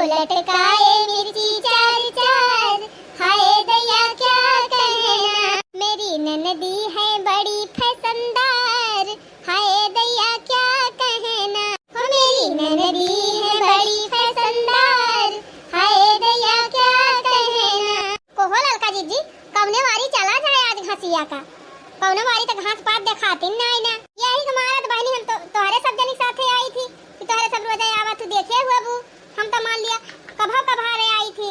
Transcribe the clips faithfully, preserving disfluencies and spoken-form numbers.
लटकाए मिर्ची चार चार, हाय दैया क्या कहना। मेरी ननदी है बड़ी फैशनदार, हाय दैया क्या कहना। हो मेरी ननदी है बड़ी फैशनदार, हाय दैया क्या कहना। कोहो ललका जिज्जी, कौने वारी चला जाए आज घसिया का? कौने वारी त घास पात देखातिन नाई ना। यही के मारत बहिनी हम तो तोहरे सब जनी साथे आई थी कि तोहरे सब रोजा आवत तू देखे हुए बू। हम तो मान लिया कभा कभा रे आई थी,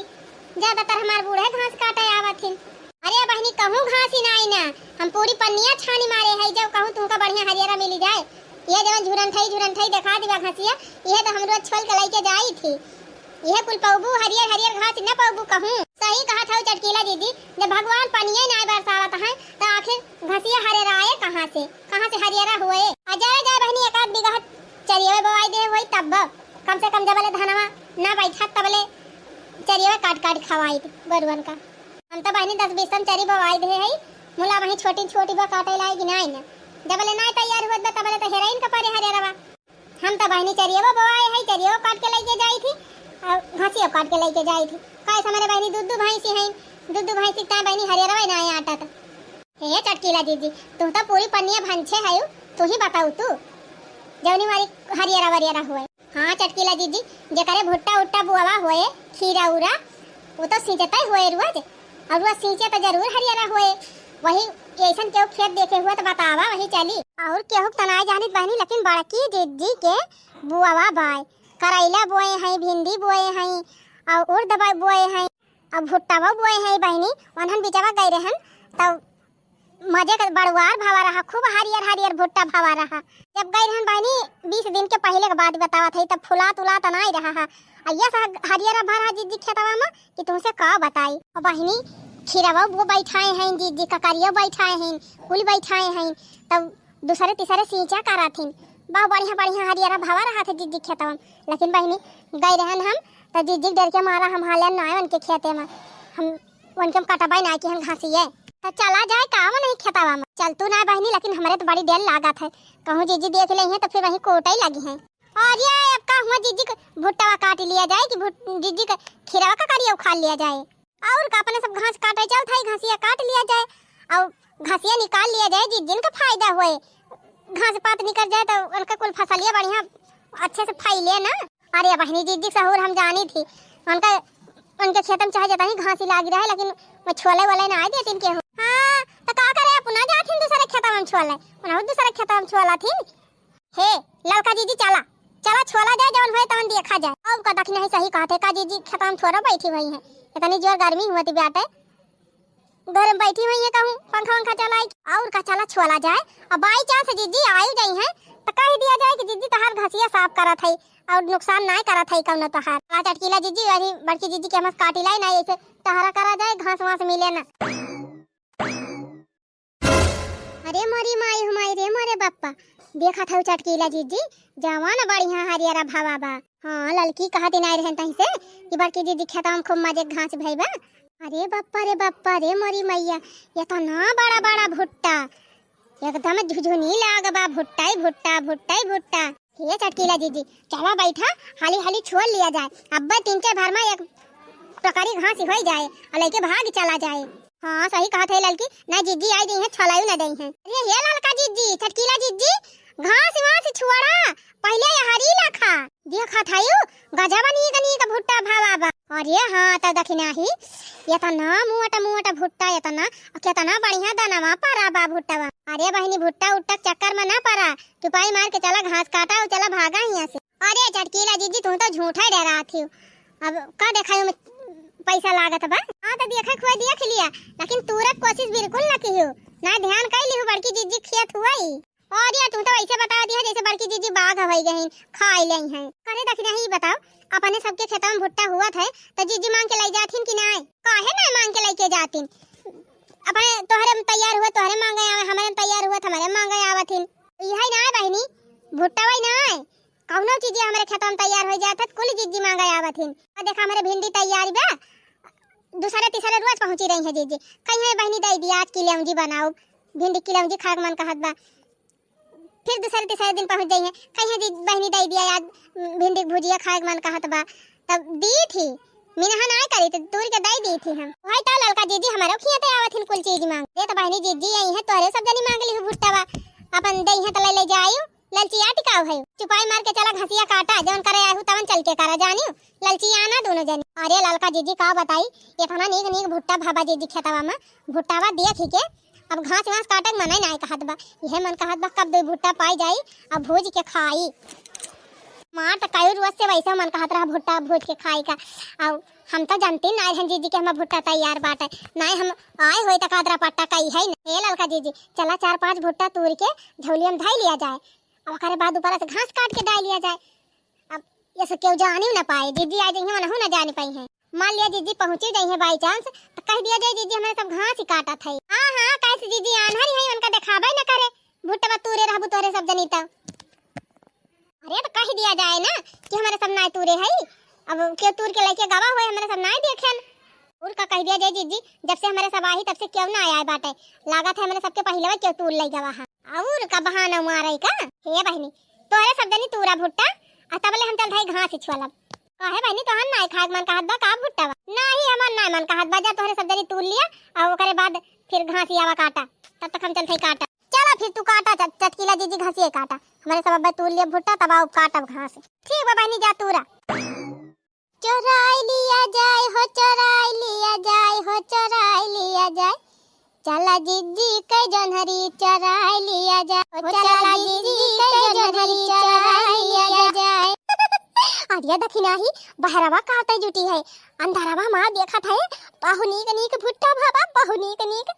ज्यादातर हमार बूढ़े घास काटे आवत हिन। अरे बहिनी, कहूँ घास ही नाई ना, हम पूरी पन्निया छानी मारे है। जब कहूँ तुमका बढ़िया हरियरा मिली जाए, ये जवन झुरंठई झुरंठई देखा दिवा घासिया, ये तो हम रोज छोल के लेके जाई थी। ये कुल पौबू हरियर हरियर घास न पौबू कहूँ। सही कहा था चटकीला दीदी, जब भगवान पनिये ना बरसावत है तो आखिर घासिया हरियराए कहाँ से, कहाँ से हरियरा हुए? आ जाए जाए बहिनी, एक आध बीघा चरियवे बोआई दे होई तब कम से कम जबले धनवा ना बैठा तबले चरियवे काट काट खवाई गोरुअन का। हम तो बहिनी दस बीस हम चरी बोआई दे है, मुला वहीं छोटी छोटी बा काटे लायक नाई ना। जबले ना तैयार हुआ बा तबले तो हेराइन का परे हरियरवा। हम तो बहिनी चरियवो बोआए है, चरियवो काट के लेके जाई थी और घसियो काट के लेके जाई थी। काहे से हमारे बहिनी दूध दू भैंसी हैं, दूध दू भैंसी ताए बहिनी हरियरवा ना आटा तो। हे चटकीला दीदी, तू तो पूरी पन्निया भंछे है, तू ही बताऊ तू जौनी मारी हरियरा वरियरा हुए। हाँ चटकीला दीदी, जेकरे भुट्टा उट्टा बुआवा होए, खीरा उरा, वो तो सींचता ही होए रोज, और वो सींचे तो जरूर हरियरा होए। वही ऐसन केहू खेत देखे हुआ तो बतावा, वही चली। और केहू के तनाई जानित बहनी, लेकिन बड़की दीदी के बुआवा बाय, करैला बोए हैं, भिंडी बोए हैं, और उर्द बा-, बोए हैं, और भुट्टावा बोए हैं बहनी। वनहन बिचवा गए रहन, तब मजे के बड़ुआर भावा रहा, खूब हरियर हरियर भुट्टा भावा रहा। जब गई रहन बहनी, बीस दिन के पहिले के बात बतावत है, तब फुलात उलात नाई रहा है। आ ये सा हरियर भा रहा जिज्जी खेतवा में कि तुमसे का बताई। और बहनी, खीरवा वो बैठाए हैं जिज्जी, ककरियो बैठाए हैं, कुल बैठाए हैं, तब दूसरे तीसरे सींचा करत हिन। बहुत बढ़िया बढ़िया हरियर भावा रहा था जिज्जी खेतवा में। लेकिन बहनी, गई रहन हम, तो जिज्जी के डर के मारा हम हाले ना उनके खेते में। हम उनके हम कटबाई ना कि हम घासिए। तो चला जाए काम नहीं खेतवा में। चल तू ना बहनी, लेकिन हमरे तो बड़ी डर लागत है, कहूँ जिज्जी देख ले हैं तो फिर वहीं कोटे लगी हैं। और ये अब का हुआ, जिज्जी के भुट्टावा काट लिया जाए कि भुट-, जिज्जी के खीरवा ककरिया उखाड़ लिया जाए। और का अपने सब घास काटे चल था, घासिया काट लिया जाए और घासिया निकाल लिया जाए, जिज्जिन का फायदा होए, घास पात निकल जाए तो उनका कुल फसलिया बढ़िया अच्छे से फैले ना। अरे बहनी, जिज्जी सहूर हम जानी थी, उनका, उनके खेत में चाहे जितनी घास ही लागी रहे, लेकिन वो छोले वोले ना आए देती केहू। हाँ, तो का करे, अपना जाथिन दूसरे खेतवा में छोले, उन्हें दूसरे खेतवा में छोला थी। हे ललका जिज्जी, चला, चला छोला जाए, जवन होए तवन देखा जाए। अब का दखिना ही सही कहते का जिज्जी, खेतवा में थोड़ा बैठी हुई है, इतनी जोर गर्मी हुआ थी बाटे, घर में बैठी हुई है, कहूँ पंखा वंखा चलाई। और का, चला छोला जाए। अब by chance जिज्जी आई जाई हैं तो कह दिया जाए कि जिज्जी तोहार घसिया साफ करत है और नुकसान ना करत है कौनो तोहार। चला चटकीला जिज्जी, अरे बड़की जिज्जी के हम काटी लाई ना, ऐसे टहरा करा जाए, घास वास मिले ना। अरे मोरी माई हो माई रे मोरे बप्पा, देखत हऊ चटकीला जिज्जी, जवन बढ़िया हरियरा भावा बा। हाँ, ललकी कहत ही नाई रहन तहीं से कि बड़की जिज्जी खेतवा में खूब मजे के घास भई बा। अरे बप्पा रे बप्पा रे मोरी मैया, एतना बड़ा बड़ा भुट्टा, एकदम झुझुनी लाग बा, भुट्टा ही भुट्टा, भुट्टा ही भुट्टा। हे चटकीला जिज्जी, चला बैठा, हाली हाली छोल लिया जाए, अब्बे तीन चार भर में एक टोकरी घास होई जाए और लेके भाग चला जाए। हाँ, सही कहत है ललकी, ना जिज्जी आई जइहैं, छोलायु ना दइहैं। अरे हे ललका जिज्जी, चटकीला जिज्जी, घास वास छोड़ा, पहिले ये हरी ला खा। देखत हयू, गजब नीक नीक भुट्टा भावा बा। अरे हाँ, त दखिना ही, एतना मोट मोट भुट्टा, एतना, केतना बढ़िया दनवा परा बा भुट्टवा। अरे बहिनी, भुट्टा उट्टा के चक्कर में ना परा, चुपाई मार के चला घास काटा और चला भागा हियाँ से। अरे चटकीला जिज्जी, तू तो झूठा ही डरात ही। अब का देखाई में पैसा लागत बा? हाँ, तो देखे खुए देख लिया, लेकिन तूरे के कोशिश बिल्कुल ना किहू, ना ध्यान कई लिहू बड़की जिज्जी खेत हुआ ही। अरे तू तो ऐसे बता दिया जैसे बड़की जिज्जी बाघ होई गईं, खाई लेई हैं। करे दखिना ही बताओ, अपने सबके खेतवा में भुट्टा हुआ थे तो जिज्जी मांग के लाई जाथिन कि नाय? काहे नाय मांग के लेके जाथिन? अपने तोहरे में तैयार हुए तोहरे मांगे आवे, हमारे में तैयार हुए तो हमारे मांगे आवथिन। यही ना बहिनी, भुट्टा वही ना, कौनो चीज हमारे खेतवा में तैयार हो जात है, कुल जिज्जी मांगे आवथिन। और देखा हमारे भिंडी तैयार बा, दूसरे तीसरे रोज पहुंची रही है जिज्जी। कहीं है बहिनी दे दिया, आज किलेउंजी बनाओ, भिंडी किलेउंजी खाए के मन कहत बा। फिर दूसरे तीसरे दिन पहुँच जइहैं, कहिहैं जी बहिनी दइ दिया आज भिंडी के भुजिया खाए के मन कहत बा, तब दी थी, मिनहा नाय करी तो तूर के दइ दी थी हम। वही तो ललका जीजी हमारो खियाते आवत हिन कुल चीज माँग। ये तो बहिनी जीजी अइहैं, तोहरे सब जनी माँग लिहु भुट्टा बा, अपन दइहैं तो ले ले जायु। ललचिया टिकाऊ है, चुपाई मार के चला घसिया काटा, जवन करे आहू तवन चल के करा जानियो, ललचिया ना दोनों जनी। अरे ललका जीजी का बताई, इतना नीक नीक भुट्टा भाबा जीजी खेतवा में, भुट्टावा देख ही के अब घास वास काटे के मनै नाय कहत बा, इहे मन कहत बा कब दो भुट्टा पाई जाई, अब भूज के खाई। मार त कई रोज से वैसे मन कहत रहा भुट्टा भूज के खाई का, अब हम तो जानती नाय रहन जीजी के हमार भुट्टा तैयार बाटे, नाय हम आए होई त कहत रहा पट्टा कई है न। ए ललका जीजी, चला चार पाँच भुट्टा तूर के झौलिया में धई लिया जाए, अब ओकरे बाद ऊपर से घास काट के डाल लिया जाए। अब ये सब केहू जानी ना पाए, जीजी आ जइहैं, वनहू ना जानी पाई हैं। मान लिया जीजी पहुँची जइहैं by chance, तो कह दिया जाए जीजी हमारे सब घास ही काटत है। हाँ हाँ, कैसे जीजी आन्हर ही है, उनका देखाबे न करे, भुट्टा बा तूरे रहबू तोहरे सब जनी तो। अरे तो कह दिया जाए ना कि हमारे सब नाय तूरे है, अब केहू तूर के लेके गवा हुए हमारे सब नाय देखेन। और का कह दिया जाए जीजी, जब से हमारे सब आई तब से केहू ना आया बाटे, लागत है हमारे सबके पहिले केहू तूर ले गवा है। और का बहाना मारे का? हे बहिनी, तोहरे सब जनी तूरा भुट्टा, आ तबले हम चल धाई घास इछुआलब। काहे बहिनी, तोहर नाय खाए के मन कहत बा का भुट्टा बा? नाही, हमार नाय मन कहत बा, जा तोहरे सब जनी तूर लिया, आ ओकरे बाद फिर घास आवा काटा, तब तक हम चल धाई काटा। चला फिर तू काटा, चट-, चटकीला जीजी घासिए काटा, हमारे सब अब तूर लिया भुट्टा, तब आओ काटब घास। ठीक बा बहिनी, जा तूरा। चोराई लिया जाए हो, चोराई लिया जाए हो, चोराई लिया जाए। चला जिज्जी के जोन्हरी चोराई लिया जाए हो, चला जिज्जी के जोन्हरी चोराई लिया जाए। अरे दखिनाही, बहरवा काटे जुटी है, अंधरवा मा देखत है, बहु नीक नीक भुट्टा भाबा, बहु नीक नीक।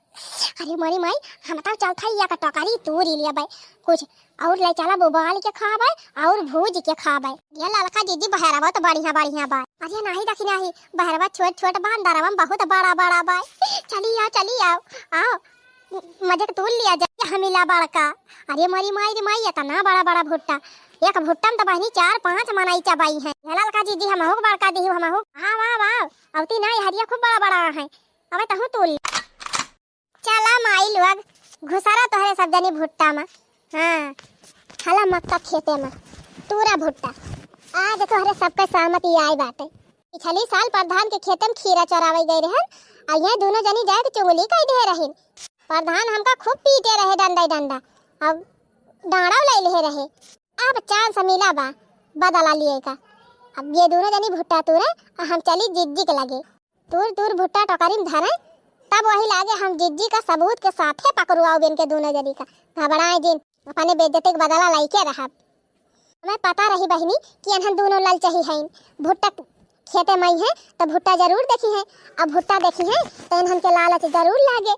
अरे मोरी माई, हम तो चलत है या का टोकरी तूरी लिया बाई कुछ। और ले चला उबाल के खाबे और भूज के खाबे। ये ललका जीजी बहरवा तो बढ़िया बढ़िया बा। अरे नाही दखिनाही, बहरवा छोट छोट बा, अंदरवा में बहुत बड़ा बड़ा बा। चली आओ, चली आओ, आओ, म-, मजे के तूल लिया जाए हमीला बड़का। अरे मोरी माई रे माई, इतना बड़ा बड़ा भुट्टा, एक भुट्टा में तो बहिनी चार पाँच मनई चबाई हैं। ये ललका जीजी हमहू के बड़का दिहू, हमहू। वाह वाह वाह, अवती ना, ये हरिया खूब बड़ा बड़ा है, अबे तहू तूल ले। चला माई लोग, घुसरा तोहरे सब जनी भुट्टा में। हाँ, हला मक्का खेते में, तूरा भुट्टा। आज तोहरे सबके सहमति आए बाटे। पिछली साल प्रधान के खेते में खीरा चोरावे गए रहन, आ ये दोनों जनी जाए के चुगली कई दे रहिन। प्रधान हमका खूब पीटे रहे डंडा डंडा, अब डांड़ा ले ले रहे। अब chance मिला बा बदला लिए का। अब ये दोनों जनी भुट्टा तूरे, आ हम चली जिज्जी के लगे। तूर तूर भुट्टा टोकरी में धरे, तब वही लागे हम जिज्जी का सबूत के साथे पकड़ुआउब इनके दोनों जनी का। घबराए जिन, अपने बेइज्जती के बदला लइके रहब। हमें पता रही बहिनी कि इन्हन दोनों ललचही हैं। भुट्टा खेते में है तो भुट्टा जरूर देखी है, अब भुट्टा देखी है तो इन्हन के लालच जरूर लागे,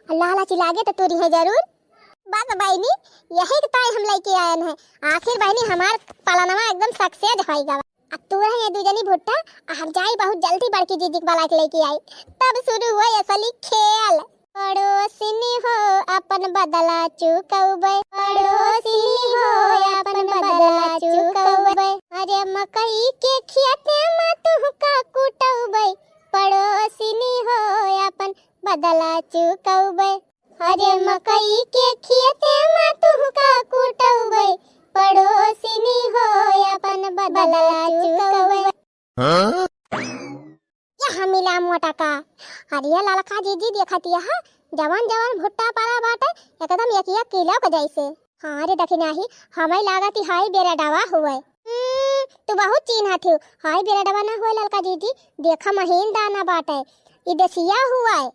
और लालच लागे तो तूरी है जरूर। बस बहिनी, यही के ताई हम लइके आयन है। आखिर बहिनी हमार पलनवा एकदम success होई गवा। अब तू रहे ये दू जनी भुट्टा, आ हम जाई बहुत जल्दी बड़की जीजी के बला के लेके आई। तब शुरू हुआ असली खेल। पड़ोसिनी हो अपन बदला चुकौबे, पड़ोसिनी हो अपन बदला चुकौबे। अरे मकई के खेते में तुहका कुटौबे, पड़ोसिनी हो अपन बदला चुकौबे। अरे मकई के खेते में तुहका कुटौबे, पड़ोसिनी हो अपन बदला चुकौबे। हाँ? या हमीला मोटा का। अरे ललका जीजी देखत यह, जवन जवन भुट्टा परा बाटे, एकदम एक एक किलो के जैसे। हाँ रे दखिनाही, हमें लागत ही हाई बेरडवा हुए। हम्म, तू बहुत चीन्हत हो। हाई बेरडवा ना हुए ललका जीजी, देखा महीन दाना बाटे, ई देसिया हुए।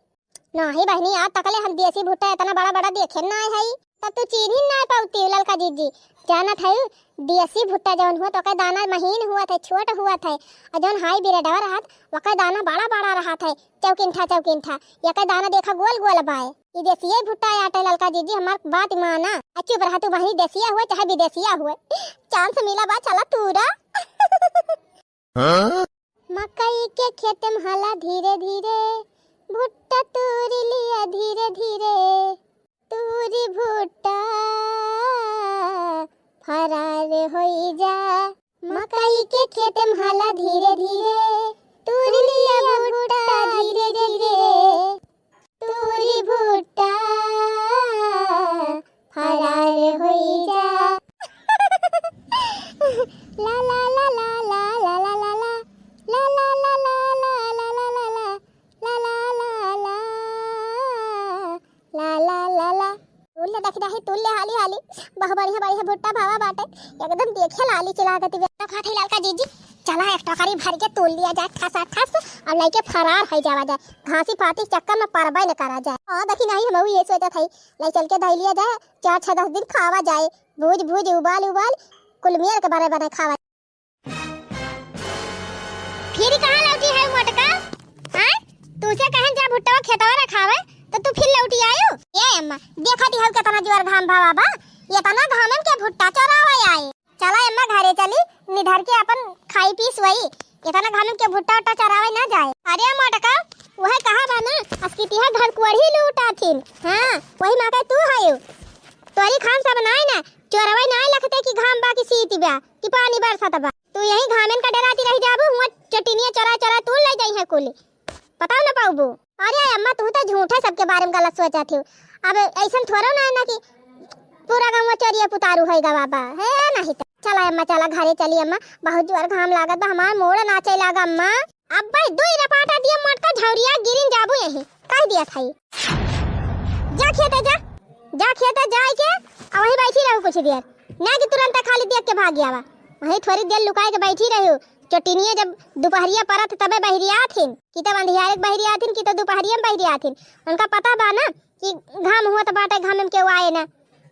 नाही बहिनी, आज तकले हम देसी भुट्टा इतना बड़ा बड़ा देखे नाय हई। तब तू चीन्ही नाय पाउती ललका जीजी। जानत हई, देसी भुट्टा जौन हुआ तो ओकर दाना महीन हुआ थे, छोट हुआ थे, और जौन हाई ब्रेडवा रहत, ओकर दाना बड़ा बड़ा रहत है, चौकिंठा चौकिंठा। एकर दाना देखा गोल गोल बाय। ई देसिये भुट्टा आटे ललका जीजी, हमार बात माना। आ चुप रहा तू बहिनी, देसिया हुए चाहे विदेसिया हुए, chance मिला बा, चला तूरा। हाँ? मकई के खेते में हाला धीरे धीरे, भुट्टा तूरी लिया धीरे धीरे, तूरी भुट्टा फरार होई जा। मकई के खेते में हाला धीरे धीरे, तूरी लिया भुट्टा धीरे धीरे, तूरी भुट्टा फरार होई जा। नहीं, तूल ले हाली हाली, बहुत बढ़िया बढ़िया भुट्टा भावा बाटे, एकदम देखे लाली चला गति बे। तो कहत है ललका जीजी, चला एक टोकरी भर के तूल लिया जाए, ठसा ठस, और लेके फरार हो जावा जाए, घासी पाती के चक्कर में परबे न करा जाए। हाँ, देखी नहीं, हम ये सोचत है, ले चल के धई लिया जाए, चार छह दस दिन खावा जाए, भूज भूज, उबाल उबाल, कुल मेर के बने बने खावा। फिर कहाँ लौटी है मोटका? हाँ? तूसे कहन जा भुट्टवा खेतवा रखावे, तो तू फिर लौटी आयु? ए अम्मा, देखा दी हऊ केतना जोर घाम भावा बा, एतना घाम में के भुट्टा चोरावे आए। चला अम्मा घरे चली, निधर के अपन खाई पी सोई, एतना घाम में के भुट्टा उट्टा चोरावे ना जाए। अरे मोटका, वह कहा बा ना, अस्कितिया घर कुआरी लूटा थिन। हाँ, वही माँ के तू है। तोरी खान सब नाई ना, चोरवे नाई लखते कि घाम बा कि सीत बा कि पानी बरसत बा। तू यही घामेन का डराती रह जाबू, हुआ चटिनिया चोरा चोरा तू ले जाई है कुल, पता न पाउबू। अरे अम्मा, तू तो झूठे सबके बारे में गलत सोचत हो। अब ऐसन थोड़ो ना है ना कि पूरा गाँव चोरिया पुतारू है गवा बा, है नहीं तो। चला अम्मा, चला घरे चली अम्मा, बहुत जोर घाम लागत बा, हमार मोड़ नाचे लागा अम्मा। अब्बे दुई रपाटा दिया मोटका, झौरिया गिरिन जाबू यही, कह दिया था। जा खेते जा, जा खेते जाए के, आ वहीं बैठी रहू कुछ देर, ना कि तुरंत खाली देख के भाग आवा। वहीं थोड़ी देर लुकाए के बैठी रहू, चटिनिया जब दोपहरिया परत तबे बहरिया आथिन, कि तब अंधियारे के बहरिया आथिन, कि तो दोपहरिया में बहरिया आथिन। उनका पता बा ना कि घाम हुआ तो बाटे, घाम में केहू आए ना,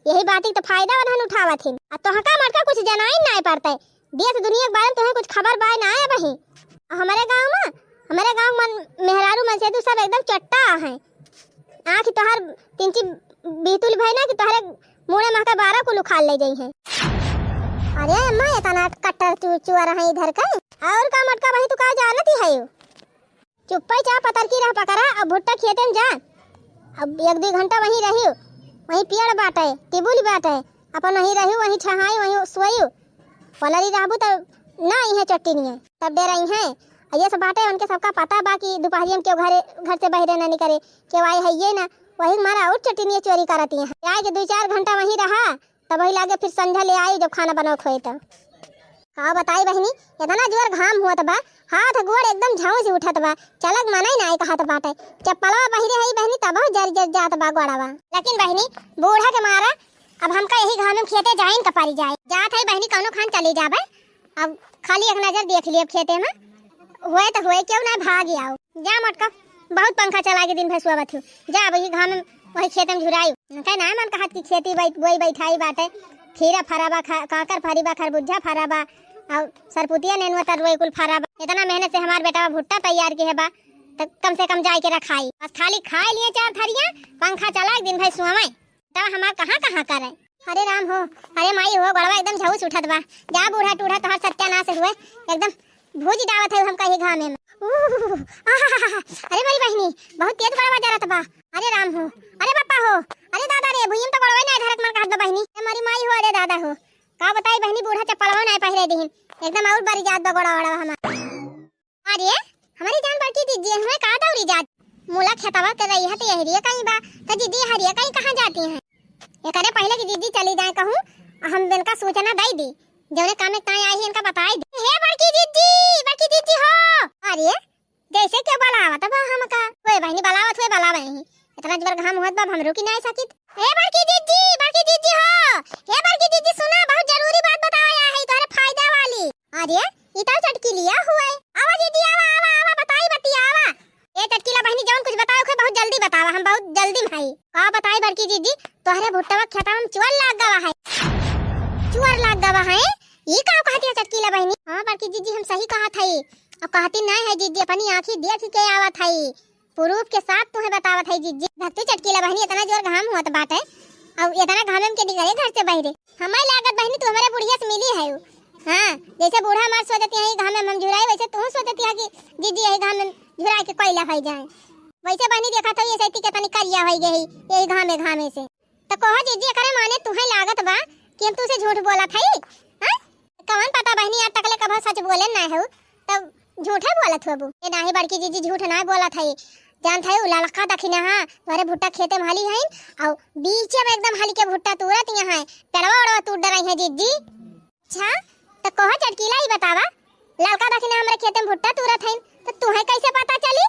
यही बात ही तो फायदा उन्हन उठावत हिन। आ तोहका मोटका कुछ जनाई नाय पड़ते, देश दुनिया के बारे में तुम्हें कुछ खबर बाय ना आए बही। हमरे गाँव में, हमरे गाँव में मेहरारू मन से तू सब एकदम चट्टा है। आँख तोहर तिनची बीतुल भई ना कि तोहरे मुड़े महका बारह कुल उखाड़ ले जाई है। अरे अम्मा, इतना कट्टर चू-, चुआ रहा इधर का। और का मोटका बही, तू का जानती है? चुप्पे चाप पतरकी रह पकड़ा, अब भुट्टा खेते में जा। अब एक दुई घंटा वहीं रहियो, वहीं पेड़ बाटे, टिबुल बाटे, अपन वहीं रहियो, वहीं छहाई, वहीं सोइयो। पलरी रहबू तब ना आई है चट्टी निये, तब डेराई है। आ ये सब बाटे, उनके सबका पता बा कि दोपहरिया में केहू घरे, घर से बहरे ना निकरे, केहू आई है ये ना, वही मारा और चट्टी निये चोरी करती हैं। आए के दुई चार घंटा वहीं रहा, तब वही लागे फिर संझा ले आई, जब खाना बनाओ खोए तो। का बताई बहिनी, इतना जोर घाम होत बा, हाथ गोड़ एकदम झाँउ से उठत बा, चलक मनई नाई कहत बाटे। चप्पलवा पहिरे हई बहिनी, तबहु जर जर जात बा गोड़वा। लेकिन बहिनी, बूढ़ा के मारा अब हमका यही घाम में खेते जाइन का परी जाए। जात हई बहिनी, कौनो खान चली जाबे, अब खाली एक नजर देख लियब खेते में, होए तो होए, केहू ना भाग आओ। जा मोटका, बहुत पंखा चला के दिन भर सोवत हो। जा, अब ई घाम में वही खेत में झुराई। उनका ना मन कहत कि खेती बै-, बोई बैठाई बाटे, खीरा फरा बा, खा-, कांकर फरी बा, खरबूजा फरा बा, और सरपुतिया नेनुआ तरुआ कुल फरा बा। इतना मेहनत से हमार बेटा भुट्टा तैयार किहे बा, त कम से कम जाए के रखाई। बस खाली खाए लिए चार थरिया, पंखा चला के दिन भर सोवे। तब हमार कहाँ कहाँ करे। अरे राम हो, अरे माई हो, गोड़वा एकदम झउस उठत बा। जा बूढ़ा टूढ़ा तोहार सत्यानाश हुए, एकदम भूज डावत है हमका ये घामे में। उह, आहाहाहा, अरे मारी बहिनी, बहुत तेज गोड़वा जरत बा। अरे राम हो, अरे बापा हो, अरे दादा रे, भुइयम तो गोड़वा नहीं धरत मन कहत बा बहिनी। ए मारी माई हो, अरे दादा हो, का बताई बहिनी, बूढ़ा चप्पलवा नहीं पहिरे दिहिन, एकदम और बरी जात बा गोड़वा वोड़वा हमार। अरे, हमारी जान बड़की दीदी हुए का दौरी जात? मूला खेतवा के रही है तो यहरिया कहीं बा, तो दीदी हरिया कहीं कहाँ जाती हैं? एकरे पहले की दीदी चली जाए कहूँ, हम इनका सूचना दे दी, जौने काम में ताई आई है इनका बताई दी। हे बड़की दीदी, बड़की दीदी हो। अरे, जैसे के बुलावत बा हमका। ओए बहिनी, बुलावत हुए, बुलावे ही। इतना जोर घाम होत बा, हम रुकी नहीं सकित। हे बड़की दीदी, बड़की दीदी हो। हे बड़की दीदी सुना, बहुत जरूरी बात बताया है तोहरे फायदा वाली। अरे, ई तो चटकीलिया हुए। आवा दीदी, आवा, आवा, आवा, बताई बतिया, आवा। ए चटकीला बहिनी, जौन कुछ बताओ के बहुत जल्दी बतावा, हम बहुत जल्दी में हई। का बताई बड़की दीदी, तोहरे भुट्टवा खेतवा में चुअर लाग गवा है। चुअर लाग गवा है? ई का कहती है चटकीला बहिनी? हाँ बड़की दीदी, हम सही कहत हई। अब कहती नहीं है दीदी, अपनी आँखी देख के आवत हई। प्रूफ के साथ तुम्हें बतावत है जीजी। भक्ति चटकीला बहिनी, इतना जोर घाम होत बाटे, अब इतना घाम में के निकले घर से बहरे? हमारे लागत बहिनी तू हमारे बुढ़िया से मिली है। हाँ, जैसे बूढ़ा हमार सोचती है घाम में हम झुराई, वैसे तू सोचती है कि जीजी यही घाम में झुरा के कोयला हो जाए। वैसे बहिनी देखा था ये सैती के तनी करिया हो गई यही घामे घामे से। तो कहो जीजी, एकरे माने तुहे लागत बा कि हम तुसे झूठ बोलत हई? हाँ? कवन पता बहिनी, आज तकले कभो सच बोले ना हो, तब झूठे बोलत होबू। ए नाही बड़की जीजी, झूठ ना बोलत हई। जानत हई, उ ललका दखिना हा, तोहरे भुट्टा खेते में हली हईन, अउ बीचे में एकदम हली के भुट्टा तूरत यहाँ है, पेड़वा ओड़वा तूर डराई है जीजी। अच्छा, तो कहो चटकीला, ई बतावा, ललका दखिना हमरे खेते में भुट्टा तूरत हईन, तो तुहे कैसे पता चली?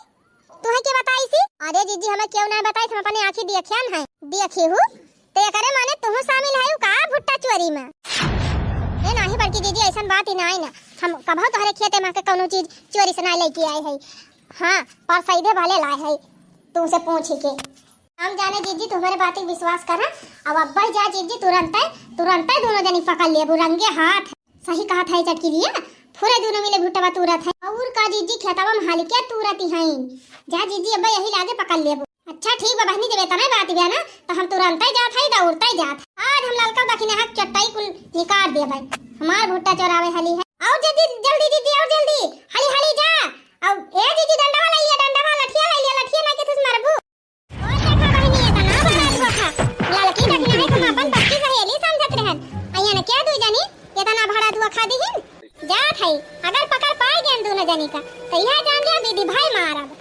तुहे के बताई सी? अरे जीजी, हमें केहू ना बताई, हम अपने आँखी देखियन है। देखी हूँ, एकरे माने तुहू शामिल है का भुट्टा चोरी में? ए नाही बड़की जीजी, ऐसन बात ही नाही ना। हम कबहू तोहरे खेते में के कौनो चीज चोरी से ना लेके आए है। हाँ, पर सीधे भले लाए है, तुमसे पूछ के। हम जाने जीजी, तुम्हारे बात के विश्वास करा। अब अब्बे जा जीजी, तुरंते, तुरंते दोनों जनी पकड़ लेबू रंगे हाथ। सही कहत है चटकिलिया, फुरे दोनों मिले भुट्टवा तूरत है। और का जीजी, खेतवा में हलिके तूरत ही हैं। जा जीजी, अब्बे यही लागे पकड़ लेबू। अच्छा ठीक बा बहिनी, जब इतना बात बा ना, तो हम तुरंते जात है, दौड़ते जात है। आज हम ललका दखिना के चट्टाई कुल निकाल देबै। हमार भुट्टा चोरावे हली है। और जल्दी, जल्दी जीजी, और जल्दी, हली हली जा। और ए जीजी, डंडवा ले लिया, डंडवा, लठिया ले लिया, लठिया ना के तुझ मरबू। और देखा बहिनी, इतना बड़ा धोखा। ललकी दखिना है, हम अपन बच्ची सहेली समझत रहन। अइया ने क्या दू जनी इतना बड़ा धोखा दिहिन? जात है, अगर पकड़ पाए गए दोनों जनी का, तो यह जान लिया विधि भाई मारब।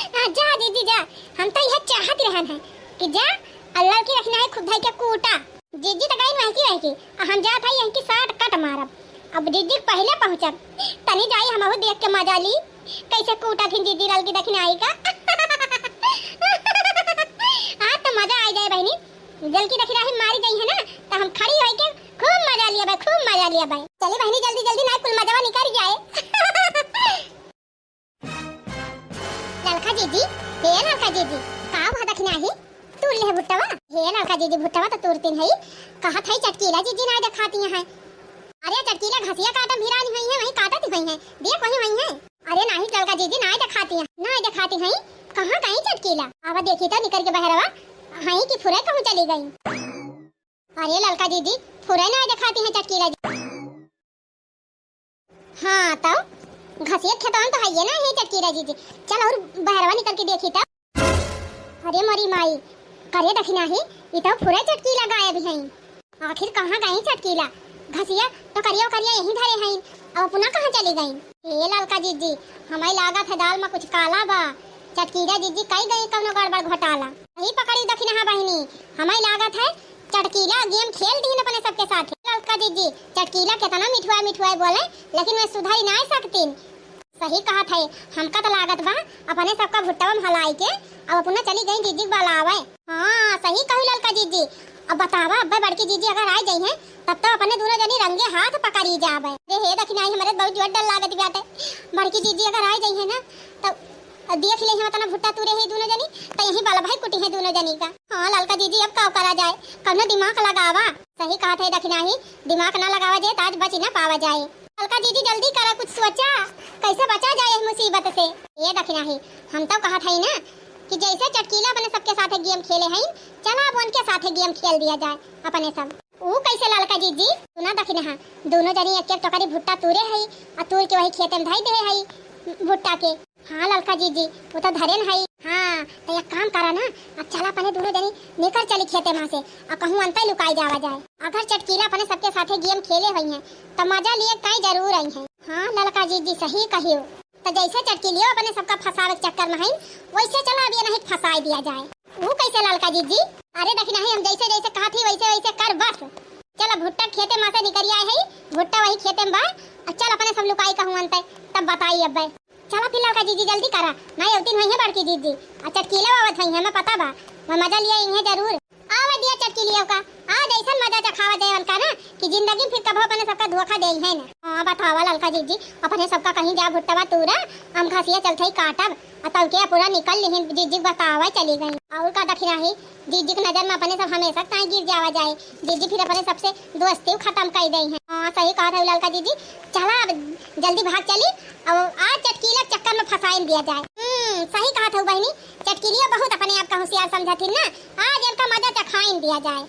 आ, जा जीजी जा, हम तो यह चाहत रहन है कि जा, अल्लाह की रखना है खुद भाई के कूटा। जीजी तो गई वहकी वहकी, आ हम जात है यहीं की साट कट मारब। अब जीजी पहले पहुँचब, तनी जाई हमहू देख के मजा ली, कैसे कूटा थी जीजी ललकी दखिनाई का। आज तो मजा आ जाए बहिनी, ललकी दखिनाई मारी गई है ना, तो हम खड़ी होई के खूब मजा लिया भाई, खूब मजा लिया भाई। चली बहिनी जल्दी जल्दी, ना कुल मजावा निकल जाए। ललका जीजी, हे ललका जीजी, का हुआ दखिना ही? तूर ले भुट्टवा? हे ललका जीजी, भुट्टवा तो तूरतीन है, कहत है चटकीला जीजी ना देखाती है। अरे चटकीला घसिया काटम भिरानी हुई है, वहीं काटत हुई है, देख वहीं हुई है। अरे नाही ललका जीजी, ना देखाती है, ना देखाती है। कहाँ गई चटकीला? अब देखी तो निकर के बहरवा, हई कि फुरे कहूँ चली गई। अरे ललका जीजी, फुरे ना देखाती है चटकीला जी। हाँ तो घसियत खेतवन तो हइये ना है चटकीला जीजी। चल और बहरवा निकल के देखी तो। अरे मोरी माई, करे दखिना ही, ई तो फुरे चटकीला गायब हैं। आखिर कहाँ गई चटकीला? घसिया तो करिया करिया यहीं धरे हैं, अब अपना कहाँ चली गई? हे ललका जीजी, हमें लागत है दाल में कुछ काला बा। चटकीला जीजी कई गई कौनो गड़बड़ घोटाला। यही पकड़ी दखिना बहिनी, हमें लागत है चटकीला game खेल दीन अपने सबके साथ। ललका जीजी, चटकीला केतना मिठुआ मिठुआ बोले, लेकिन वे सुधरी नाय सकतीन। सही कहत है, हमका तो लागत बा अपने सबका भुट्टवा में हलाई के अब अपना चली गई जीजी के बलावे। हाँ, सही कहू ललका जीजी। अब बतावा, अब्बे बड़की जीजी अगर आ जाई हैं, तब तो अपने दोनों जनी रंगे हाथ पकड़ी जाबे। अरे हे दखिनाई, हमरे बहुत जोर डर लागत बाटे। बड़की जीजी अगर आ जाई हैं ना, तो अब देख ले, हम इतना भुट्टा तूरे हैं दोनों जनी, तो यही बाला भाई कुटी है दोनों जनी का। हाँ ललका जीजी, अब का करा जाए, कौनो दिमाग लगावा। सही कहत है दखिनाही, दिमाग ना लगावा जाए तो आज बच ना पावा जाए। ललका जीजी जल्दी करा, कुछ सोचा, कैसे बचा जाए इस मुसीबत से। ये दखिनाही, हम तो कहत है ना कि जैसे चटकीला अपने सबके साथे game खेले हैं, चला अब उनके साथे game खेल दिया जाए अपने सब। ऊ कैसे ललका जीजी? सुना दखिनहा, दोनों जनी एक एक टोकरी भुट्टा तूरे हई, आ तूर के वही खेते में धई दे हई भुट्टा के। हाँ ललका जीजी, वो तो धरेन हई। हाँ, तो एक काम करा ना, अब चला अपने दोनों जनी निकर चली खेते में से, आ कहूँ अंतर लुकाई जावा जाए। अगर चटकीला अपने सबके साथे game खेले हुई हैं, तो मजा लिए ताई जरूर आई हैं। हाँ ललका जीजी, सही कहियो। तो जैसे चटकीलियो अपने सबका फंसावे के चक्कर में हईन, वैसे चला अब ये नहीं फंसाई दिया जाए। ऊ कैसे ललका जीजी? अरे दखिनही, हम जैसे जैसे कहत ही वैसे वैसे कर बस। चल अब भुट्टा खेते में से निकल आए है, भुट्टा वही खेते में बा। आ चल अपने सब लुकाई कहूँ अंते, तब बताई अब्बे। चला फिर ललका जीजी जल्दी करा, ना अवतीन हुई है बड़की जीजी। आ चटकीला आवत हुई है, मैं पता बा, मैं मजा लिया इन्हें जरूर। आवे दिया चटकीलियों का, आज ऐसन मजा चखावा जाए उनका ना कि जिंदगी में फिर कभो अपने सबका धोखा दे है ना। हाँ बतावा ललका जीजी, अपने सबका कहीं जा भुट्टवा तूरा, हम घसिया चलते ही काटब, आ तब के पूरा निकल लिहिन जीजी बतावा चली गई। और का दखिनही, जीजी की नजर में अपने सब हमेशा ताई गिर जावा जाए, जीजी फिर अपने सबसे दोस्ती खत्म कर दे है। हाँ सही कहत है ललका जीजी, चला अब जल्दी भाग चली, अब आज चटकीला चक्कर में फंसाइन दिया जाए। हम्म, सही कहत है बहिनी, चटकीलिया बहुत अपने आप का होशियार समझत ही ना, आज इनका मजा चखाइन दिया जाए।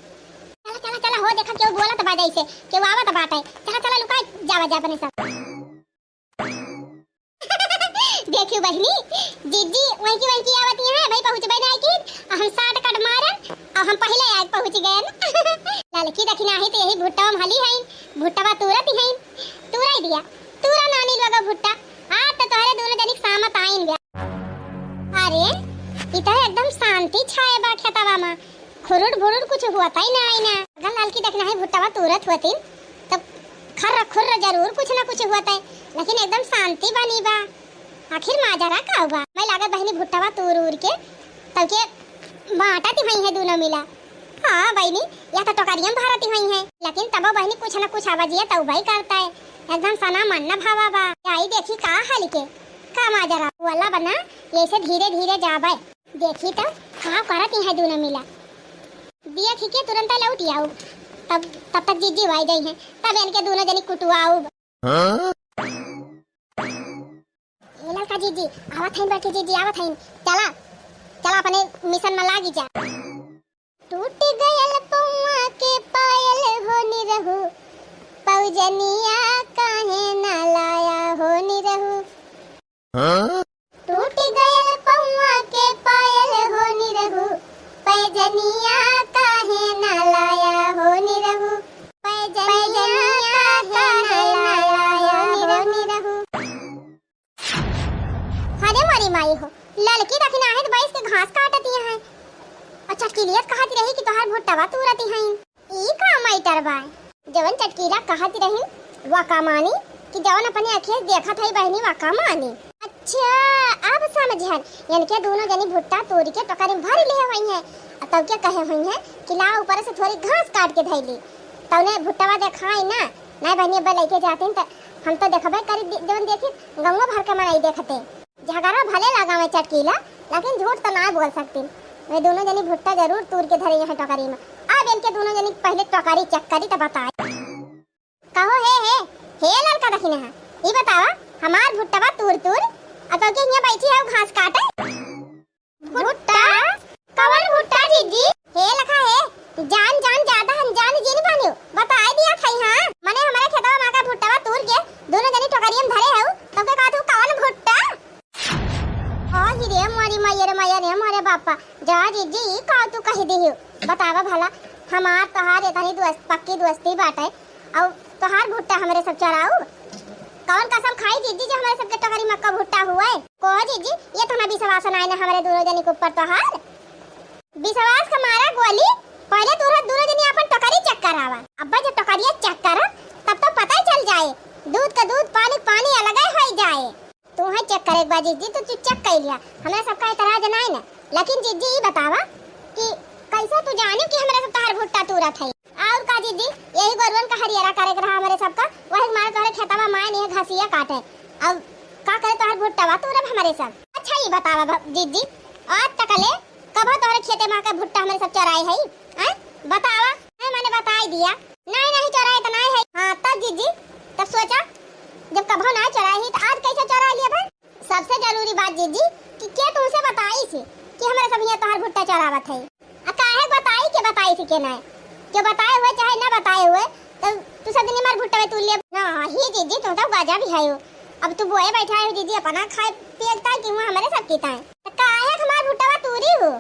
चला, चला, चला, हो देखा, केहू बोलत बा जैसे, केहू आवत बाटे। चला, चला, लुका जावा जा अपने सब। देखियो बहिनी, जीजी वहीं की वहीं की आवत ही है, भाई पहुँचबे नहीं की, हम shortcut मारन, और हम पहले आए पहुँच गए। ललकी दखिनही तो यही भुट्टवा में हली है, भुट्टवा तूरत ही है, तूराई दिया, तूरा नानी लोग भुट्टा, आज तो तोहरे दोनों जनी के सामत आइन बा। अरे, इ तो एकदम शांति छाए बा खेतवा में। खुरुर भुरुर कुछ हुआ था ही ना, आई ना। अगर ललकी दखिनही भुट्टवा तूरत होती, तब खर्र खुर्र जरूर कुछ ना कुछ हुआ था, लेकिन एकदम शांति बनी बा। आखिर माजरा का हुआ? मैं लागत बहिनी भुट्टवा तूर उर के के बाँटत ही है दूनो मिला। हाँ बहिनी, या तो टोकरिया में भरत ही है, लेकिन तबो बहिनी कुछ न कुछ आवाजिया तो उबई करता है, एकदम सना मन न भावा बा। जाई देखी का हाल के, का माजरा वाला बना, ऐसे धीरे धीरे जाबे। देखी तो का करत ही है दूनो मिला। दिया खी के तुरंत लौट आऊ, तब, तब तक जीजी वाई गई है, तब इनके दूनो जनी कुटुआऊ। हाँ? ए ललका जीजी, आवत हईन बड़की जीजी, आवत हईन। चला, चला अपने मिशन में लागी जा। टूट गयल पौआ के पायल हो निरहू, पौजनिया काहे ना लाया हो निरहू। हाँ? टूट गयल पौआ के पायल हो निरहू, पैजनिया काहे ना लाया हो निरहू, पैजनिया काहे ना लाया हो निरहू। अरे मोरी माई हो, ललकी दखिनाहित बैस के घास काटत ही हैं। और चटकिलियत कहत रही कि तोहार भुट्टवा तूरत ही हैं। ई का मैटर बा? जवन चटकीला कहत रही, वा का मानी कि जवन अपने अखिए देखत है बहिनी, वा का मानी। अच्छा, अब समझन। इनके दूनो जनी भुट्टा तूर के टोकरी में भर लिए हुई हैं। और तब के कहे हुई हैं कि ला ऊपर से थोड़ी घास काट के धैली। तौने भुट्टवा देखाई ना। नहीं बहिनी, अब लेके जाती तो हम तो देखबे करी, दे-, जवन देखी गंगो भर के मनई देखते। झगड़ा भले लगावे चटकीला, लेकिन झूठ तो ना बोल सकती। वे दूनो जनी भुट्टा जरूर तूर के धरे हैं टोकरी में। अब इनके दूनो जनी पहले टोकरी check करी तो बताए। कहो हे, हे, हे ललका दखिना है, ई बतावा, हमार भुट्टवा तूर तूर, अब तो के हियां बैठी है घास काटे। भुट्टा? कवन भुट्टा जीजी? हे लखा हे, जान, जान ज्यादा अनजान जिन बनियो, बताए दिया खाई हाँ। मने हमारे खेतवा मा का भुट्टवा तूर के दूनो जनी टोकरिया में धरे हऊ, तब के कहत हऊ कवन भुट्टा? ओ ही रे मोरी मैया रे मैया रे मोरे बापा, जा जीजी, ई का तू कह दिहू? बतावा भला, हमार तोहार इतनी दोस्त, पक्की दोस्ती बाटे, अउ तोहार भुट्टा हमरे सब चराऊ? कौन कसम खाई जीजी जो हमरे सबके टोकरी में का भुट्टा हुए? कहो जीजी, ये तो ना विश्वास नाई ना हमरे दूनो जनी के ऊपर तोहार। विश्वास का मारा गोली, पहले तू दूनो जनी अपन टोकरी check करावा। अब्बा जब टोकरिया check करा, तब तो पता ही चल जाए, दूध का दूध, पानी का पानी अलग ही हो जाए। तू है check करे एक बार जीजी, तो तू check कर लिया, हमरा सबका एतराज नाई ना। लेकिन जीजी ई बतावा कि कैसे तू जाने कि हमरा सब तोहार भुट्टा तूरत है? और का जीजी, यही गोरुअन का हरियरा करे के रहा हमरे सबका, वही मारे तोहरे खेतवा माय नहीं घसिया काटे। अब का करे तोहर भुट्टवा तूरब हमरे सब? अच्छा ई बतावा भ-, जीजी, आज तकले कबो तोहरे खेते मा के भुट्टा हमरे सब चराए है? हैं? बतावा, हैं, मैंने बताई दिया। नहीं, नहीं चोराए तो नहीं है। हाँ, तब जीजी, तब सोचा, जब कभो ना चोराए ही, तो आज कैसे चोरा लिया भाई? सबसे जरूरी बात जीजी, कि के तुमसे बताई से कि हमारे सब यहाँ तोहार भुट्टा चोरावत है? आ काहे बताई, के बताई से के नहीं? के बताए हुए चाहे ना बताए हुए, तो तू सब दिन हमार भुट्टा में तू ले। ना, ही जीजी, तू तो गजब ही है हो। अब तू बोए बैठा है जीजी, अपना खाए पिए ताई कि हुआ हमारे सब की ताई। तो काहे हमार भुट्टा तूरी हो?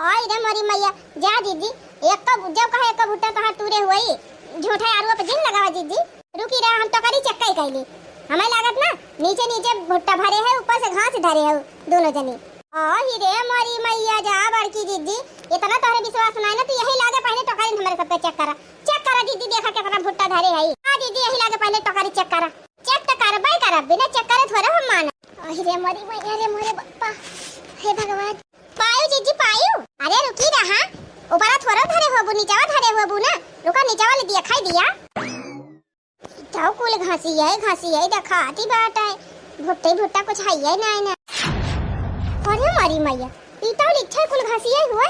आई रे मोरी मैया, जा जीजी, एक जब कहे एक भुट्टा तोहार तूरे हुई, झूठा आरुआ पे जिन लगावा जीजी। रुकी रहा, हम टोकरी check कई कैली, हमें लागत ना नीचे नीचे भुट्टा भरे है, ऊपर से घास धरे है दूनो जनी। आई रे मोरी मैया, जा बड़की जीजी, इतना तोहरे विश्वास नाई ना, तू यही लागे पहले टोकरी हमरे सबके check करा, check करा जीजी, देखा कितना भुट्टा धरे है। हाँ जीजी, यही लागे पहले टोकरी check करा। Check तो करबे करब, बिना check करे थोड़ा हम मानब। अहि रे मोरी मैया रे मोरे बापा, हे भगवान। पायू जीजी पायू, अरे रुकी रहा, ऊपरा थोड़ा धरे होबू, नीचवा धरे होबू ना, रुका नीचवा ले दिया, खाई दिया। ई तो कुल घासी है, घासी है, देखाती बात है, भुट्टे भुट्टा कुछ है ही नहीं ना। अरे मोरी मैया, ई तो लिट्ठे कुल घासी है हुए,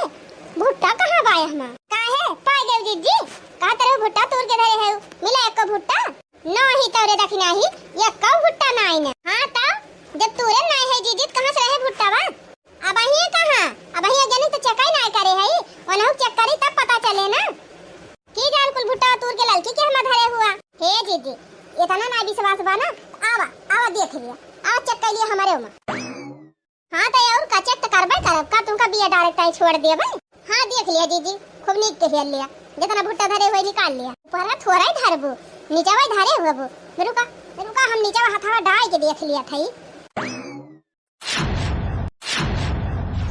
भुट्टा कहाँ बाय हमार? काहे, पाई गए जीजी, कहा तेरे भुट्टा तोड़ के धरे है, मिला एको भुट्टा? नाही तोरे दखिनाही, एक्को भुट्टा नाही न। हाँ त, जब तोरे नाही है जीजी, त कहाँ से रहे भुट्टावा? अबहिये कहाँ? अबहिये जनी त चेकई नाही करे है, ओनहु चेक करी तब पता चले ना। की जान कुल भुट्टावा तूर के ललकी के हमा धरे हुआ। हे जीजी, इतना ना विश्वास बा ना, आवा, आवा देख लिया, आवा चेक कर लिया हमारे उमा। हाँ, त और का, चेक त करबे करब का, तुमका बिया डायरेक्ट आई छोड़ देबे? हाँ, देख लिया जीजी, खूब नीक के हेल लिया, जितना भुट्टा धरे हुए निकाल लिया। ऊपर थोड़ा ही धरबू, नीचवा ही धरे हुए बू। रुका, रुका, हम नीचवा हथवा डाल के देख लिया थई।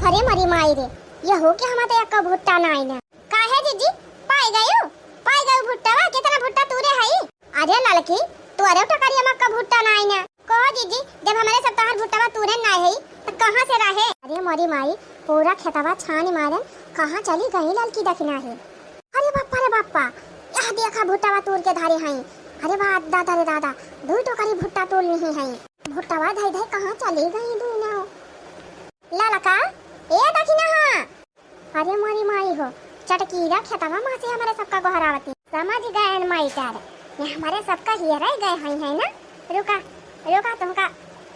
अरे मरी माई रे, ये हो के हमारे एक्का भुट्टा ना आई ना। काहे जीजी, पाई गयो, पाई गयो भुट्टावा, कितना भुट्टा तूरे हई? अरे ललकी, तोरे टकरिया में का भुट्टा ना आई ना। कहो जीजी, जब हमारे सब तोहार भुट्टावा तूरे ना है, तो कहाँ से रहे? अरे मोरी माई, पूरा खेतवा छानी मारेन, कहाँ चली गई ललकी दखिनाही। अरे बप्पा रे बप्पा, यह देखा भुट्टावा तूर के धरे हईं। अरे बा दादा रे दादा, दुइ टोकरी भुट्टा तूर लिही हईं। भुट्टावा धई धई कहाँ चली गई दुइनो। ललका, ए दखिनहा। अरे मोरी माई हो, चटकीला खेतवा माँ से हमरे सबका गोहरावती। समझ गए न माइटर, ये हमरे सबका हियरे गए हईं है ना। रुका, रुका, तुमका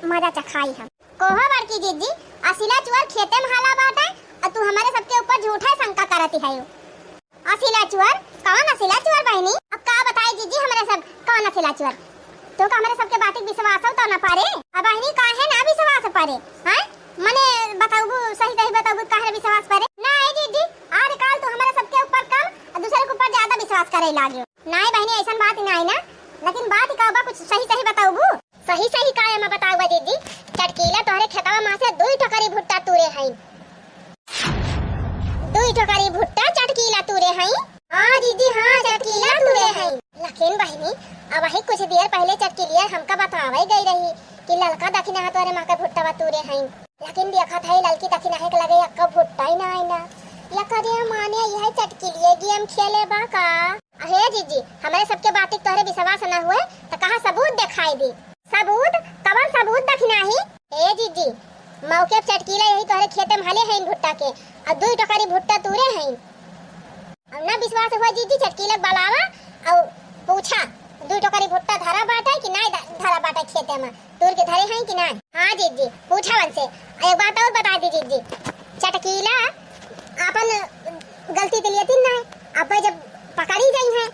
मजा चखाई हम। कोहो बड़की जिज्जी, असिला चुअर खेते में हाला बाटे, अउ तू हमरे सबके ऊपर झूठा शंका करती है। असिला चुअर? कौन असिला चुअर बहिनी? अब का बताई जिज्जी हमरे सब, कौन असिला चुअर? तोका हमरे सबके बातिक विश्वास हो तो न पारे? अब बहिनी काहे ना विश्वास पारे? हैं? मने बताउबू, सही सही बताउबू, काहे विश्वास पारे? ना ए जिज्जी, आज काल तू हमरे सबके ऊपर कम, अउ दूसरे के ऊपर ज्यादा विश्वास करे लागे। नाई बहिनी, ऐसन बात नाई ना, लेकिन बात का बा, कुछ सही सही बताउबू। सही सही का एमा बताउबा जिज्जी? चटकीला तोहरे खेतवा मा से दुई टोकरी भुट्टा तूरे हईं। दुई टोकरी भुट्टा चटकीला तूरे हईं? हाँ जिज्जी, हाँ, चटकीला तूरे हईं। लेकिन बहिनी, अबही कुछ देर पहिले चटकीलिया हमका बतावे गई रही कि ललका दखिनहा तोहरे मा के भुट्टवा तूरे हईं। लेकिन देखत हई ललकी दखिनहा के लगे एक्को भुट्टा ही ना आई ना। या करे माने यह चटकीलिया गेम खेले बा का? अहे जिज्जी, हमरे सबके बातिक तोहरे विश्वास न हुए, त कहा सबूत देखाई दी। सबूत? कवन सबूत दखिनहा ही? ए जिज्जी, मौके पे चटकीला यही तोहरे खेते में हले हईं भुट्टा के, अउ दुई टोकरी भुट्टा तूरे हईं। अब न विश्वास हुआ जिज्जी, चटकीला के बलावा अउ पूछा, दुई टोकरी भुट्टा धरा बाटे कि नाई ध-, धरा बाटे खेते में? तूर के धरे हईं कि नाई? हाँ जिज्जी, पूछा वनसे। एक बात और बता दी जिज्जी, चटकीला आपन गलती दिलियतिन नाई, अब जब पकड़ी गई हैं,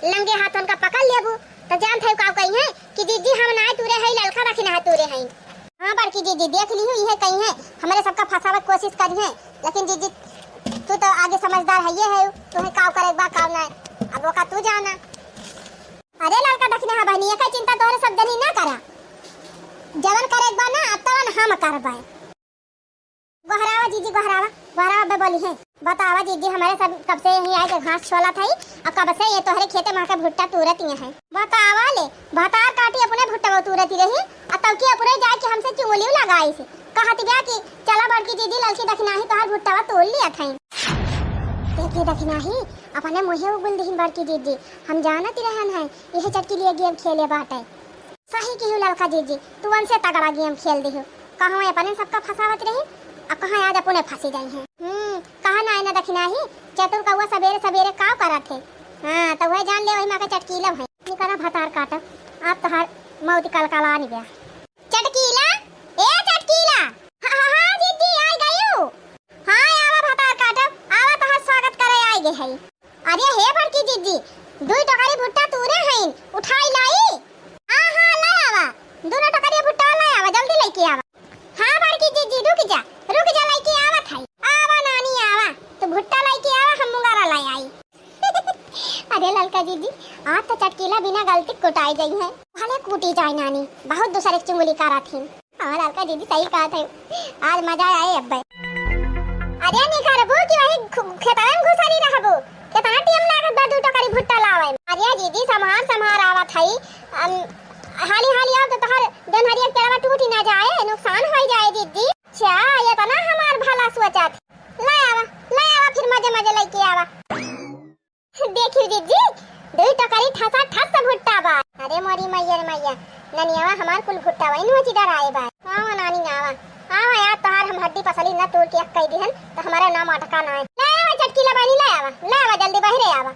लंगे हाथ उनका पकड़ लेबू, तो जानत है का कही है कि जिज्जी हम नाई तूरे हई, ललका दखिनहा तूरे हई। हाँ बड़की जिज्जी, देख लिहू, इहे कही है, हमरे सबका फंसावे के कोशिश करी है, लेकिन जिज्जी तू तो आगे समझदार हइये है, तुम्हें का करे बा का नाई, अब ओका तू जाना। अरे ललका दखिनहा बहिनी, एकर चिंता तोहरे सब जनी ना करा। जवन करे के बा ना, अब तवन हम करबे। गोहरावा जिज्जी, गोहरावा, गोहरावा बे बोली है। बतावा जिज्जी, हमरे सब कब से यहीं आए के घास छोलत हई, अउ कब से ये तोहरे खेते मा के भुट्टा तूरत ये हैं। बतावा ले, भतार काटी अपने भुट्टा तूरत रही, अउ तब की अपने जाए के हमसे चुंगलियो लगाई से। कहत बिया कि चला बड़की जिज्जी, ललकी दखिनहा ही तोहार भुट्टा तूर लिया था। देखी दखिनहा ही, अपने मुँहे उगुल दिहिन बड़की जिज्जी, हम जानत रहन है, यह चटकीलिया गेम खेले बाटे। सही किहू ललका जिज्जी, तू उनसे तगड़ा गेम खेल दिहू। कहाँ अपने सबका फंसावत रही, अउ कहाँ आज अपने फंसी जाई हैं। हम्म, कहा नाई ना दखिनहा ही, चतुर कौआ सबेरे सबेरे का करत है? हाँ, तो वह जान ले, वही मा के चटकीला है। निकरा भतार काटब, आप तोहार मौत कलकलानी बा। चटकीला, ए चटकीला। हाँ, हाँ, हाँ, जिज्जी, आई गयू। हाँ, आवा भतार काटब, आवा, तोहार स्वागत करे आई गए हई। अरे हे बड़की जिज्जी, दुई टोकरी भुट्टा तूरे हईन, उठाई लाई? हाँ, हाँ, लाई आवा, दुनो टोकरी भुट्टा लाई आवा, जल्दी लइके आवा। हाँ बड़की जिज्जी, रुक जा, रुक जा, लइके आवत हई। आवा नानी, आवा, तू भुट्टा लइके आवा, हम मुंगारा लाई आई। अरे ललका जिज्जी, आज तो चटकीला बिना गलती कुटाई गई है। भले कूटी जाए नानी, बहुत दूसरे के चुंगली करत हिन। हाँ ललका जिज्जी सही कहत है, आज मजा आए अब्बे। अरे निकरबू कि वही खु-, खेतवे में घुसरी रहबू? कितना टेम लागत बा दू टोकरी भुट्टा लावे में। अरे जिज्जी सम्हार सम्हार आवत हई, अम, हाली हाली आओ तो तोहर डेनहरिया के पेड़वा टूटी ना जाए, नुकसान हो जाए जिज्जी। अच्छा, इतना हमार भला सोचत। ले आवा, ले आवा, फिर मजे मजे लइके आवा। देखियो जिज्जी, दुई टोकरी ठसा ठस भुट्टा बा। अरे मोरी मैया रे मैया, ननियावा हमार कुल भुट्टा वही नोची डराए बा। आवा नानी आवा, आवा यार, तोहार हम हड्डी पसली न तोड़ के एक कह दिहन, तो हमारा नाम अटका ना है। ले आवा चटकीला बहिनी, ले आवा, ले आवा, जल्दी बहिरे आवा।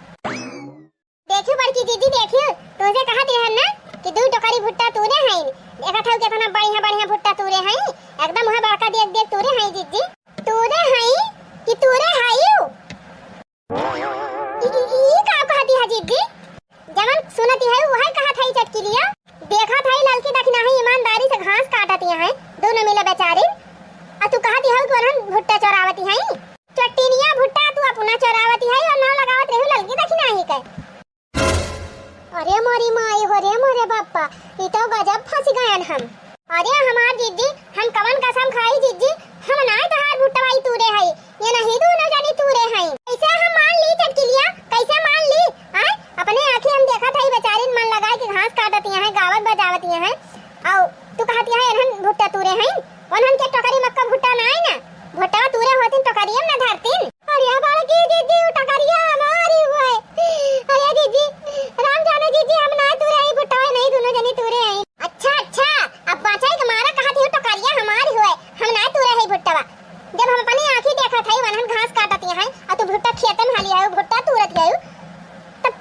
देखियो बड़की जिज्जी, देखियो, तुमसे कहत रहन ना कि दुई टोकरी भुट्टा तूरे हईन। देखत हऊ कितना बढ़िया बढ़िया भुट्टा तूरे हईन, एकदम वहाँ बड़का देख देख तूरे हईन जिज्जी। तूरे हईन कि तूरे हईउ? ई, ई, ई का कहती है जिज्जी? जवन सुनती है वही कहत है चटकीलिया। देखत है ललकी दखिनहा ही ईमानदारी से घास काटती है, दोनों मिले बेचारी। आ तू कहती है कि उन्हन भुट्टा चोरावती है। चट्टीनिया भुट्टा तू अपना चोरावती है और नाम लगावत रही ललकी दखिनहा ही के। अरे मोरी माई हो रे मोरे बापा, ई तो गजब फंस गयन हम। अरे हमार जिज्जी, हम कवन कसम खाई जिज्जी, हम नाय तोहार भुट्टवाई तूरे हई, ये नहीं दोनों जनी तूरे हई। कैसे हम मान ली चटकिलिया, कैसे मान ली? आय, अपने आँखी हम देखत हई बेचारिन मन लगाए के घास काटत यहाँ, गावत बजावत यहाँ, और तू कहत यहाँ इन्हन भुट्टा तूरे हई, उन्हन के टोकरी मक्का भुट्टा नाय ना। भुट्टवा तूरे होतिन टोकरिया में ना धरतिन। अरे बड़की जिज्जी, उ टोकरिया हमारी हुए। अरे जिज्जी, राम जाने जिज्जी, हम ना तूरे हई भुट्टवा, नहीं दुनो जनी तूरे हई। अच्छा, अच्छा, अब बाँचइ के मारा कहत ही टोकरिया हमारी हुए, हम ना तूरे हई भुट्टवा। जब हम अपनी आँखी देखत हई वनहन घास काटत हई, अ तू भुट्टा खेते में हाली आयु, भुट्टा तूरत आयु, तब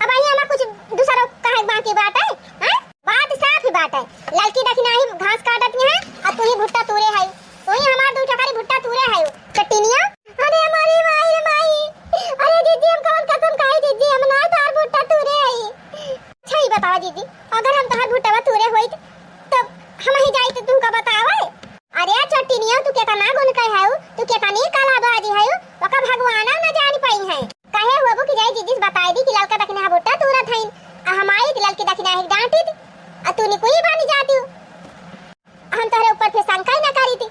अब आई हमार कुछ दूसरा कहे बाकी बात है, हाँ? बात साफ ही बात है। ललकी दखिनाही घास काटत ही है, अ तू ही भुट्टा तूरे है, तू ही हमार दू टोकरी भुट्टा तूरे है, चट्टिनिया। अरे हमारी माई रे माई, अरे जिज्जी हम कौन कसम खाई जिज्जी, हम ना तार भुट्टा तूरे है। अच्छा ही बतावा जिज्जी, अगर हम तोहार भुट्टवा तूरे होइत, तब हम ही जाइत तुमका बतावे। अरे चट्टिनिया, तू केतना गुण कहे हऊ, तू केतनी कलाबाजी हऊ, ओका भगवाना न जान पाई है। कहे हुआ कि जाई जिज्जी से बताई दी कि ललका दखिना भुट्टा तूरत हईन, आ हम आई त ललकी दखिना ही डांटी थी, आ तू निकुई बानी जाती हो। हम तोहरे ऊपर फिर शंका ही न करी थी।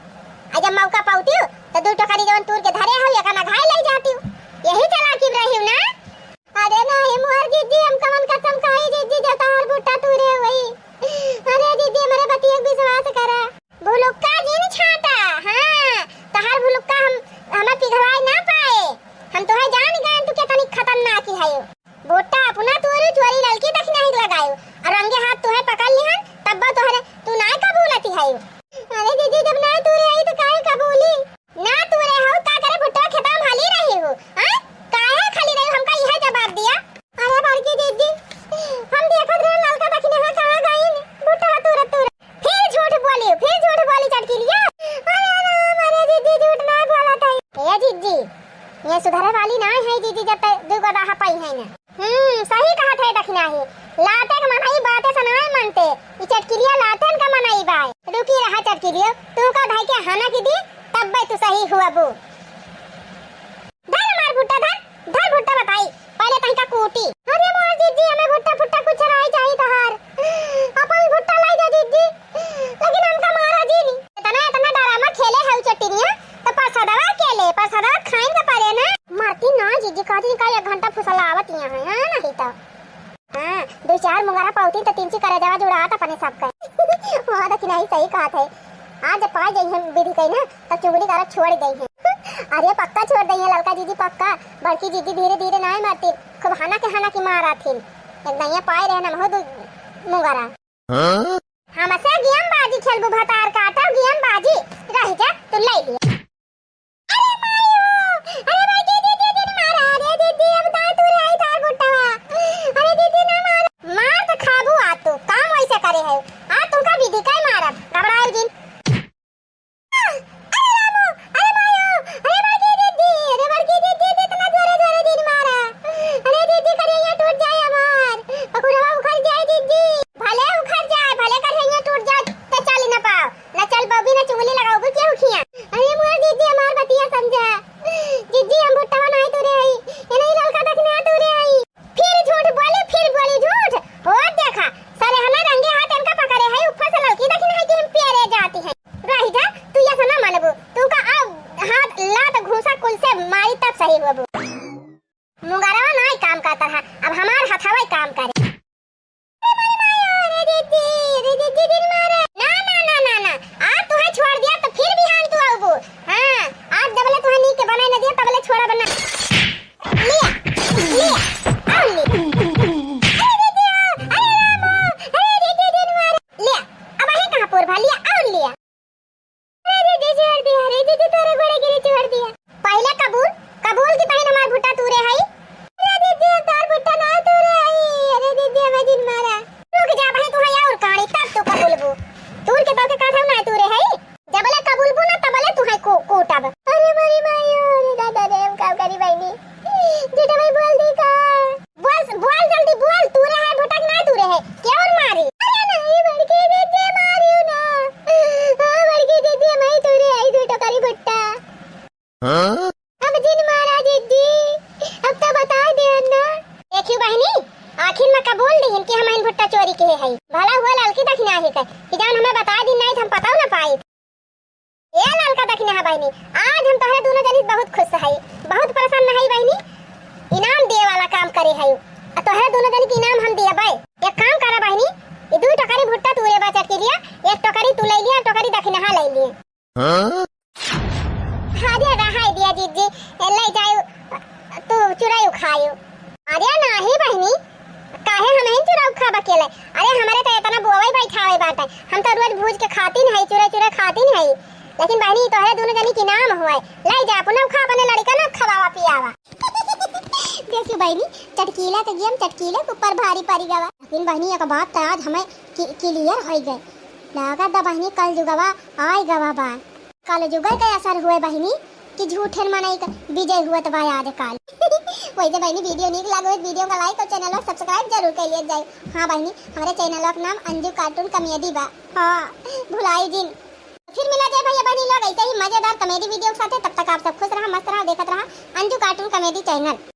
आ जब मौका पाउती हो, तो दू टोकरी जवन तूर के धरे हो, एका न घाई ले जाती हो। यही चालाकी में रही हो ना? अरे नहीं मोर जिज्जी, हम कवन कसम खाई जिज्जी, जो तोहार भुट्टा तूरे होई। अरे जिज्जी, हमरे बतिया के विश्वास करा। भुलुक्का जिन छाटा, हाँ, तोहार भुलुक्का हम, हमें पिघलाए ना पाए। हम तोहे जान गए, तू केतनी खतरनाक ही है। भुट्टा अपना तोरू चोरी ललकी दखिनाही लगायू, और रंगे हाथ तुहे पकड़ लिहन, तब तोहरे तू ना कबूलती है। अरे जिज्जी, जब ना तूरे आई तो काहे कबूली? ना तूरे हो, का करे भुट्टा खेता में हाली रही हो, हाँ? काहे खाली रही, हमका यह जवाब दिया। अरे बड़की जिज्जी, हम देखत रहे ललका दखिना कहाँ गईन, भुट्टा तूरत तूरत। फिर झूठ बोली, फिर झूठ बोली चटकिलिया। अरे राम, अरे जिज्जी, झूठ ना बोलत है। ए जिज्जी, ये सुधरे वाली ना है जिज्जी, जब तक दू गो राह पाई है ना। हम्म, सही कहत है दखिनाही। लाते के मनई बाते से नाय मनते। ई चटकिलिया लातेन का मनई बाय। रुकी रहा चटकिलियो, तू का भाई के हाना की दी, तब बे तू सही हुआ बू। धर हमार भुट्टा, धर, धर भुट्टा बताई, पहले तनिका कूटी। अरे मोर जिज्जी, हमें भुट्टा फुट्टा कुछ नहीं चाहिए तोहार। अपन भुट्टा लाई दे जिज्जी, लेकिन हमका मारा जिन। इतना, इतना डरामा खेले है उ चट्टिनिया, तो परसादवा के ले, परसादवा खाइन का परे ना। मारती ना जिज्जी, कहती का एक घंटा फुसलावत यहाँ है, हाँ, नहीं तो। हाँ, दो चार मुंगरा पौती तो तिनची करेजवा जुड़ात अपने सबके। हाँ, दखिनाही सही कहत है। आज जब पाए जइहन विधि कही ना, तब चुगली करब छोड़ दइहन। अरे पक्का छोड़ दइहन ललका जिज्जी, पक्का। बड़की जिज्जी धीरे धीरे नाय मारती, खूब हाना के हाना की मारत हिन। एक दइया पाए रहे ना, हो दो मुंगरा। हाँ? हमसे गेम बाजी खेलबू, भतार काटा गेम बाजी। रह जा, तू ले लिया। अरे माई हो, अरे माई, दीदी, दीदी ने मारा, अरे दीदी, हम दांत उड़ाई तार बुट्टवा। अरे दीदी ना मारा। मार तो खाबू आ तू, काम वैसे करे है। आ तुमका विधि का मारब, घबराओ जिन। अरे रामू, अरे माई हो, अरे बड़की दीदी, अरे बड़की दीदी, दीदी इतना जोरे जोरे जिन मारा। अरे दीदी, करिया टूट जाए हमार, पकुड़वा उखड़ जाए दीदी। भले उखड़ जाए, भले करिया टूट जाए, तो चल न पाओ। ना चल बबी, ना चुगली लगाओ, केहू खिया। अरे मोर जिज्जी, हमार बतिया समझा। जिज्जी, हम भुट्टवा नाई तूरे हई। ये नहीं ललका दखिना तूरे हई। फिर झूठ बोली, फिर बोली झूठ। हो देखा, सारे हमें रंगे हाथ इनका पकड़े हई, ऊपर से ललकी दखिना है कि हम पेरे जाती है। रह जा, तू ये सना मनबू। तू का अब हाथ लात घूसा कुल से मारी तब सही होबू। मुंगरवा नाई काम करता है, अब हमार हथवा ही काम करे। अरे माई, अरे दीदी, अरे दीदी, जिन मारे। ना, ना, ना, ना, ना। आज तुहे छोड़ दिया तो फिर बिहान तू आउबू। हाँ, आज जबले तुहे नीक के बनाई न दिया तबले छोड़ा बना। लिया, लिया, और लिया। अरे दीदी, अरे रामू, अरे दीदी, जिन मारे। लिया, अब आहे कहाँ पोर भा, लिया, और लिया। अरे दीदी छोड़ दिया, अरे दीदी तोरे गोड़े गिरी छोड़ दिया। पहले कबूल, कबूल की बहन हमार भुट्टा तूरे हई। अरे दीदी हम तार भुट्टा ना तूरे हई, अरे दीदी हमें जिन मारा। रुक जा बहन, तू है और कहानी तब तू कबूलबू। तूर के तोके काठा ना तूरे हई। जबले कबूलबू ना तबले तू है को-, कूटब। अरे मारी माई, अरे दादा रे, हम का करी बहनी? झूठा भाई बोल दी का? बोल, बोल जल्दी बोल, तूरे है भुट्टा कि ना तूरे है? केवन मारी? अरे नहीं, बड़की दीदी मारियो ना। हाँ, बड़की दीदी, मैं तूरे आई दू टोकरी भुट्टा। हाँ? अब जिन मारा दीदी, अब तो बता दे ना। देखियो बहनी, आखिर में कबूल दिहिन कि हम इन भुट्टा चोरी के है। भला हुआ ललकी दखिना है के, कि जान हमें बता दी, नहीं तो हम पता ना पाई। ए ललका दखिना है बहिनी, आज हम तोहरे दोनों जनी बहुत खुश हई, बहुत प्रसन्न हई बहिनी। इनाम दिए वाला काम करे हई, आ तोहरे दोनों जनी के इनाम हम दिए बाई। एक काम करा बहिनी, ई दू टोकरी भुट्टा तू रे बचत के लिए, एक टोकरी तू ले लिया, एक टोकरी दखिना ले लिए। हाँ? आयो। अरे नाही बहिनी, काहे हमहिन चुरऊ खाब अकेले? अरे हमरे तो इतना बोवई बैठावई बाटे, हम तो रोज भूज के खातिन हई, चुरे चुरे खातिन हई। लेकिन बहिनी, तोहरे दुनो जनी की नाम होए, लाई जा अपना खा, अपने लड़िका ना खवावा पियावा। देखियो बहिनी, चटकीला के गेम चटकीले के ऊपर भारी पड़ी गवा। लेकिन बहिनी, एक बात तो आज हमें कि-, clear होई गए। लागत बा बहिनी, कल जुगवा आए गवा बा। कल जुगे के असर हुए बहिनी कि झूठन मनई के विजय हुअत बा आजकल। वैसे बहिनी, video नीक लागो, video का like और channel subscribe जरूर कर लिया जाए। हाँ बहिनी, हमरे channel का नाम अंजू cartoon comedy बा। हाँ, भुलाई जिन। फिर मिला जाए भैया बहिनी लोग ऐसे ही मजेदार comedy video के साथे। तब तक आप सब खुश रहा, मस्त रहा, देखत रहा अंजू cartoon comedy channel।